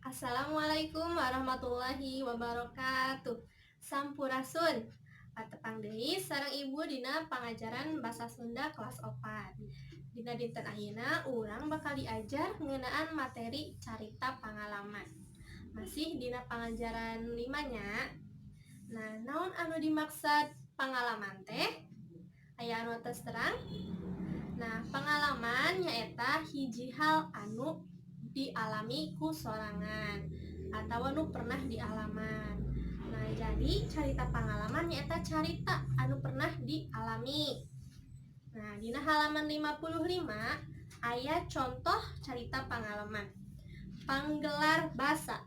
Assalamualaikum warahmatullahi wabarakatuh. Sampurasun. Patepang deui sareng Ibu dina pangajaran Basa Sunda kelas 4. Dina dinten ayeuna urang bakal diajar ngeunaan materi carita pangalaman. Masih dina pangajaran 5 nya. Nah, naon anu dimaksud pangalaman teh? Aya anu tos terang? Nah, pangalaman nyaeta hiji hal anu dialami ku sorangan atau nu pernah dialaman. Nah, jadi carita pangalaman nyaeta carita anu pernah dialami. Nah, dina halaman 55 aya contoh carita pangalaman. Panggelar basa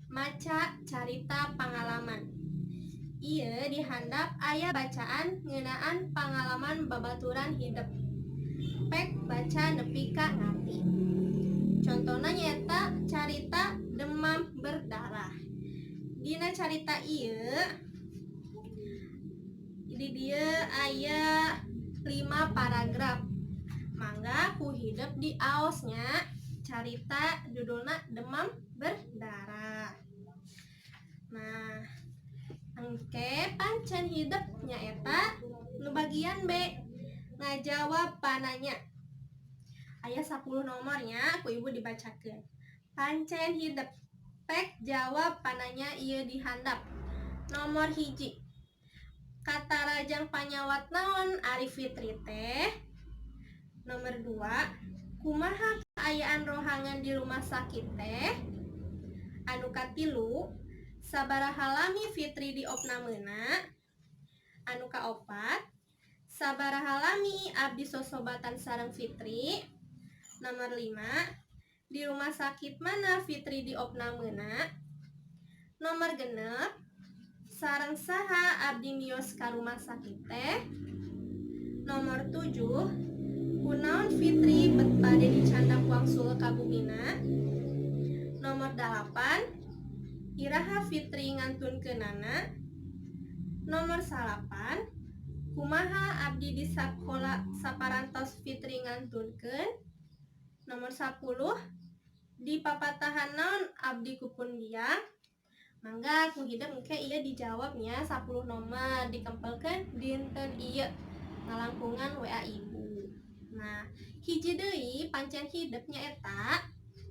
maca carita pangalaman. Ieu di handap aya bacaan ngeunaan pangalaman babaturan hidep. Pek baca nepi ka ngarti. Contohna nyaeta carita demam berdarah. Dina carita ieu, di dieu aya 5 paragraf. Mangga ku hidep diaos nya carita judulna demam berdarah. Nah, engke pancen hidep nyaeta nu bagian B, ngajawab pananya. Aya 10 nomornya, ku Ibu dibacakeun. Pancen hidep, pek jawab pananya ieu di handap. Nomor 1. Katarajang panyawat naon ari Fitri teh? Nomor 2. Kumaha kaayaan rohangan di rumah sakit teh? Anu katilu, sabaraha lami Fitri diopnamena? Anu kaopat, sabaraha lami abdi sosobatan sareng Fitri? Nomor 5, di rumah sakit mana Fitri diopnamena? Nomor 6, sareng saha abdi mios ka rumah sakit teh? Nomor 7, kunaon Fitri bet bade dicandak wangsul ka bumina? Nomor 8, iraha Fitri ngantunkeunana? Nomor 9, kumaha abdi di sakola saparantos Fitri ngantunkeun? Nomor 10, di papatahan naon abdi ku pun biang? Mangga ku hidep engke ieu dijawabnya 10 nomor, dikempelkeun dinten ieu ngalangkungan WA Ibu. Nah, hiji deui pancen hidep nyaeta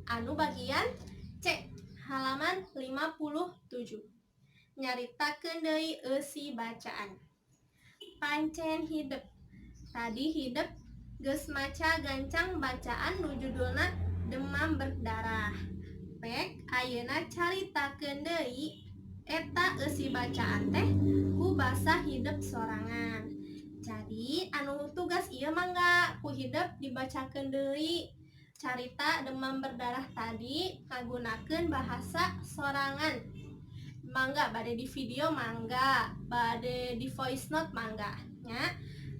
anu bagian C, halaman 57. Nyaritakeun deui eusi bacaan. Pancen hidep. Tadi hidep geus maca gancang bacaan nu judulna demam berdarah. Pek ayeuna caritakeun deui eta eusi bacaan teh ku basa hidep sorangan. Jadi anu tugas ieu mangga ku hidep dibacakeun deui carita demam berdarah tadi ngagunakeun bahasa sorangan. Mangga bade di video, mangga bade di voice note, mangga nya.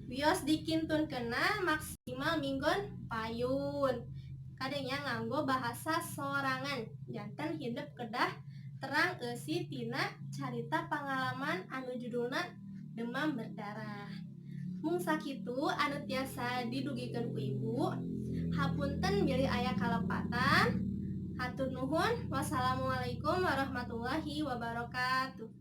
Wios dikintunkeunna maksimal minggon payun. Kade nya, nganggo bahasa sorangan. Janten hidep kedah terang eusi tina carita pangalaman anu judulna demam berdarah. Mung sakitu anu tiasa didugikeun ku Ibu. Hapunten bilih aya kalepatan. Hatur nuhun. Wassalamualaikum warahmatullahi wabarakatuh.